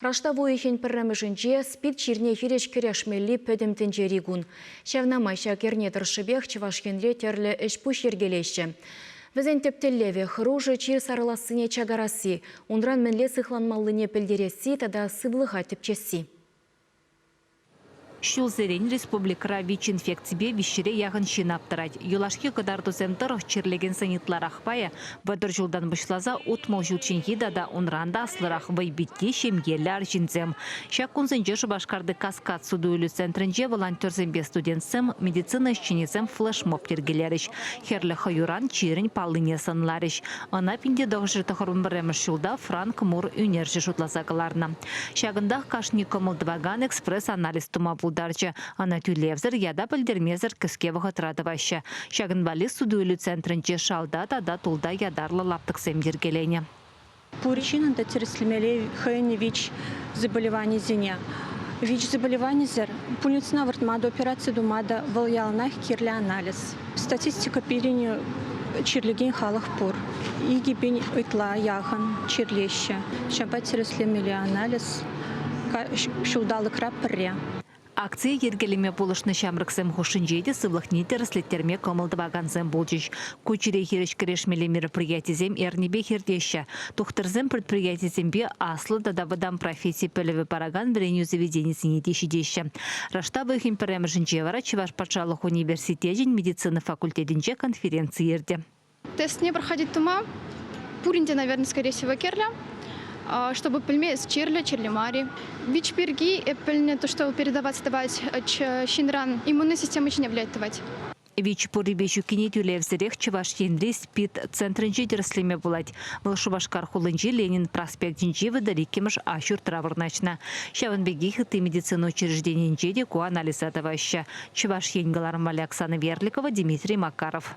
Раштав уйӑхӗн пӗрремӗшӗнче СПИД чирне хирӗҫ кӗрешмелли пӗтӗм тӗнчери кун. Ҫавна май ҫак эрне тӑршшӗпех Чӑваш Енре тӗрлӗ ӗҫ-пуҫ йӗркелеҫҫӗ. Вӗсен тӗп тӗллевӗ – хӑрушӑ чир сарӑлассине чакарасси, унран мӗнле сыхланмаллине пӗлтересси тата сывлӑха тӗпчесси. Ҫулсерен республикӑра ВИЧ-инфекципе виҫҫӗре яхӑн ҫын аптӑрать. Юлашки кӑтартусем тӑрӑх чирлекенсен ытларах пайӗ 30 ҫултан пуҫласа 60 ҫулчченхи тата унран та аслӑрах вӑйпитти ҫемьеллӗ арҫынсем. Ҫак кунсенче Шупашкарти Каскад суту-илӳ центрӗнче волонтерсемпе студентсем, медицина ӗҫченӗсем флешмоб йӗркелерӗҫ. Хӗрлӗ хӑюран чирӗн паллине сӑнларӗҫ. Ӑна 1991 ҫулта Франк Мур ӳнерҫӗ шутласа кӑларнӑ. Ҫакӑнтах кашни кӑмӑл тӑвакан экспресс-анализ тума пултарчӗ. Ӑна тӳлевсӗр ята пӗлтермесӗр кӗске вӑхӑтра тӑваҫҫӗ. Ҫакӑн валли суту-илӳ центрӗнче шалта тата тулта ятарлӑ лаптӑксем йӗркеленӗ. Пур ҫыннӑн та тӗрӗслемелле хӑйӗн ВИЧ заболеванисене. ВИЧ заболеванисӗр пульницӑна выртма та, операци тума та вӑл яланах кирлӗ анализ. Статистика пирӗн чирлекен халӑх пур. 2000 ытла яхӑн чирлеҫҫӗ. Ҫапа тӗрӗслемелле анализ ҫулталӑкра пӗрре. Акцие йӗркелеме пулӑшнӑ ҫамрӑксем хушшинче те сывлӑхне тӗрӗслеттерме кӑмӑл тӑвакансем пулчӗҫ. Ку чире хирӗҫ кӗрешмелли мероприятисем эрнипех иртеҫҫӗ. Тухтӑрсем предприятисемпе аслӑ тата вӑтам професси пӗлӗвӗ паракан вӗренӳ заведенисене те ҫитеҫҫӗ. Раштав уйӑхӗн пӗрремӗшӗнче вара Чӑваш патшалӑх университечӗн медицина факультетӗнче конференци иртӗ. Тестне проходить тума пурин те, наверное, скорее всего, кирлӗ, чтобы пӗлме эс чирлӗ, чирлӗ мар-и. ВИЧ пирки эп пӗлнӗ, то, что передаваться тӑвать ҫынран иммунный система ҫине влиять тӑвать. ВИЧ пуррипе ҫуккине тӳлевсӗрех Чӑваш Енри СПИД центрӗнче тӗрӗслеме пулать. Вӑл Шупашкар хулинчи Ленин проспектӗнчи 32-мӗш А ҫуртра вырнаҫнӑ. Ҫавӑн пекех ытти медицина учрежденийӗнче те ку анализа тӑваҫҫӗ. Чӑваш Ен кӑларӑмвалли Оксана Верликова, Дмитрий Макаров.